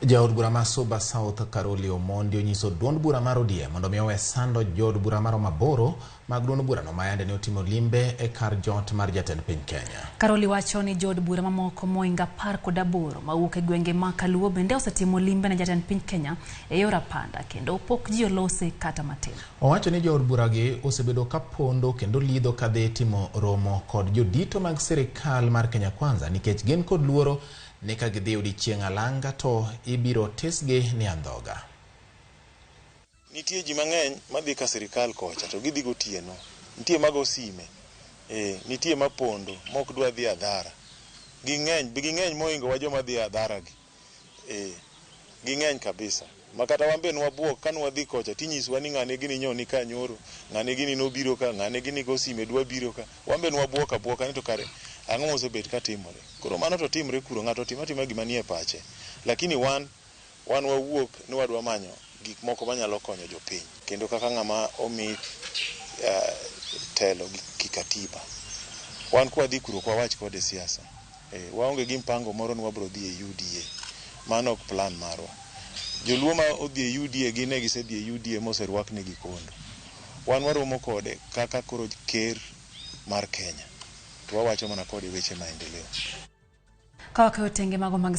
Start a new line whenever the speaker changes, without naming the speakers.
Jaod bura ma Suba South Caroli Omondi onyiso duond bura mar ODM mondo mi owe sando jood bura maromo aboro mag duond burano ma yande ne otimo limbe e kar jot mar jatend piny Kenya.
Karoli wacho ni jood bura mamoko moingo 18 mawuok e gwenge ma Kaluo bende osetimo limbe ne jatend piny Kenya e yor apanda kendo pok ji olose kata matin.
Owacho ni jood buragi osebedo ka pondo kendo lidho kadhi timo romo kod jodito mag sirikal mar Kenya Kwanza nikech gin kod luoro ni ka gidhi odiechieng' alanga to ibiro tisgi ni andhoga.
Nitie ji mang'eny madhi ka sirikal kocha to gidhi gotieno. Nitie mago sime. Nitie mapondo mok dwa dhi adhara. Ging'eny, ging'eny mohingo wa joma dhi adhara gi. Ging'eny kabisa. Ma kata wan be nwabuok ka nwadhi kocha tinyiswa ni ng'ane gini nyo ni ka nyoro, ng'ane gini nobiro ka, ng'ane gini go sime dwa biro ka. Wan be nwabuok abuoka ni to kare ang'o mosebet ka timore. Koro mano to timre kuro, ng'ato timo atima gima nie pache. Lakini wan wawuok ni wadwa manyo gik moko manyalo konyo jopiny. Kendo kaka ng'ama omi telo gi kikatiba. Wan kwadhi kuro ok wawach kode siasa. Waonge gi mpango moro ni wabro dhi e UDA. Mano ok plan marwa. Joluo ma odhi e UDA gin e gisedhi e UDA moserwaknegi kondo. Wan waromo kode kaka koro ker mar Kenya. To wawacho mana kode weche maendeleo.
Ka wakeyo tenge mago mag